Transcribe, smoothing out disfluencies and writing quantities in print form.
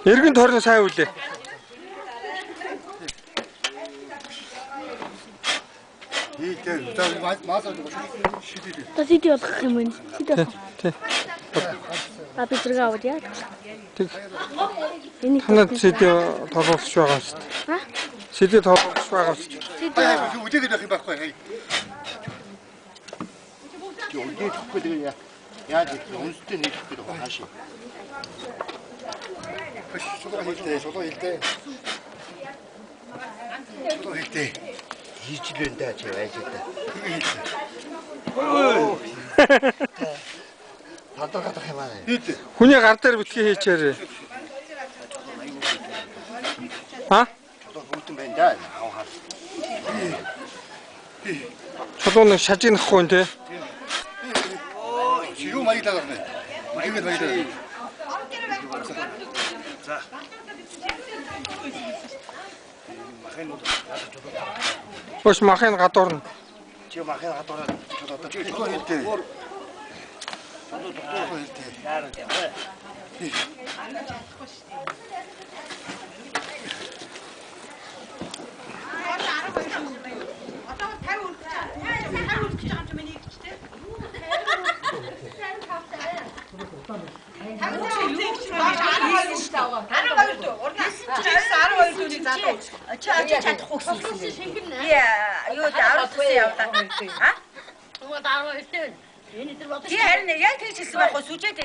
Эргэн тойрон сайн үлээ. Та CD болгох юм байна. CD болгох. Тий. А би зэрэг аваад яа. Тэг. Энийг Танад CD тоглуулж байгаа шүү дээ. А? CD тоглуулж байгаа шүү дээ. CD Үлээгээд байх юм байхгүй. Чи үлээхгүй тэгээ яаж хийх вэ? Үнстэй нийлэх гэдэг байгаа хаашаа. Чулуу хийлдэ, чулуу хийлдэ. Чулуу хийлдэ. Хийжлэн даа чи байж та. Талдархах юм аа. Хийлдэ. Хүний гар дээр битгий хийчээрэй. А? Чулуу хүүтэн байна да. Хав хаа. Чулуу нэг шажигнахгүй нэ. Чи юу маяглаад байна? Маяглаад маяглаад. Өөш махын гадуурна. Чи махын гадуураа чулуу одоо Чулуу хийлдэ. Чулуу хийлдэ. Одоо 50 үлдэж байгаа. 50 үлдэж байгаа юм чи миний ихч те. 50 үлдэж байгаа. 12 үлдэж байгаа. 12 дүү. Урнаа. Чи 12 дүүний залуу. Чи очиж чадахгүй гэсэн. Яа, юу 10 явлаа. А? 12 дээр. Энэ дээр бодож Тий харин яг тэгж хэлсэн байхгүй сүжээд.